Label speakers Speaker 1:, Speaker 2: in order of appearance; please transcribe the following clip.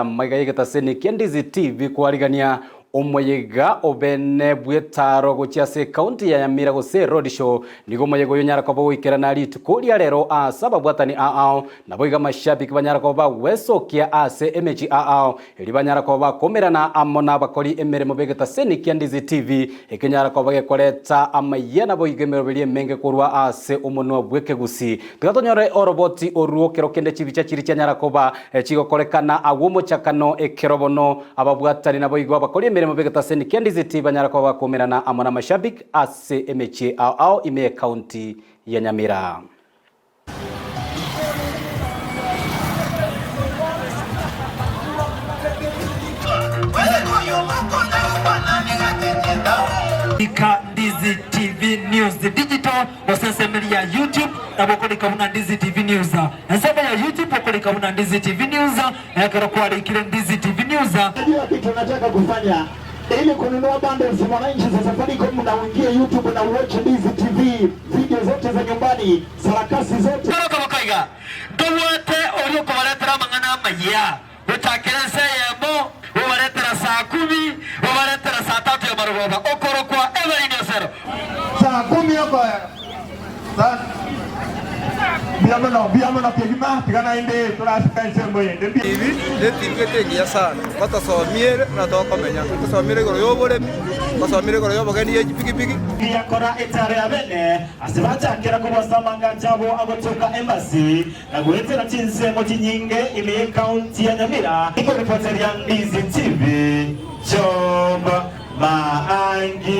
Speaker 1: Amaiga y'egetaseni kia Ndizi TV kwarigania omoyega obene bw'etaro gochia ase ekaunti ya Nyamira gose roadshow. Nigo omoyega oyo onyara koba goikerana rituko ria rero ase ababwatani ao naboigo amashabiki banyara koba bagwesokia ase emechi ao erio banyara koba bakomerana amo nabakori emeremo b'egetaseni kia Ndizi TV ekenyara koba gekoreta amayia naboigo emeroberi emenge korwa ase omonwa bw'ekegusii. Tiga tonyore oroboti orwo kero kende chibicha chiria chianyara koba chigokorekana agwo omochakano ekero bono ababwatani naboigo abakori emeremo b'egetaseni kia Ndizi tibanyara koba bakomerana amo namashabik ase emechie ao ao ime y'ecounty ya Nyamira.
Speaker 2: Ika Ndizi TV News Digital gose ensemo eria ya YouTube nabo okorika buna Ndizi TV News. Ensemo ya YouTube okorika buna Ndizi TV News, na ekero kwarikire Ndizi TV News.
Speaker 3: Najua kitu nataka kufanya ili kununua bundles mwananchi za Safaricom na uingie YouTube na uwatch Ndizi TV video zote za nyumbani, sarakasi zote.
Speaker 2: Karoka bokaiga, Ntobwate oria okobaretera amang'ana amayia, gochakera ensa eyemo, obaretera saa kumi, obaretera saa tatu ya marogoba, okorokwa Evelyn Osero.
Speaker 3: Saa kumi okoera saa mbuya mono mbuya mono kegima tiga naende torasika ensemo eyende mbuya.
Speaker 4: TV netibi gete engiya sana, batosomie buna tokomenya, tosomire igoro ya oboremi, tosomire igoro ya obogeni ye chipikipiki.
Speaker 5: Yakora etaaro ya bene, ase bachakera kobosa amangacho abo agotoka embassy, na goetera chinsemo chinyinge ime y'ecounty ya Nyamira. Ikoripoteria Ndizi TV, Job Maangi.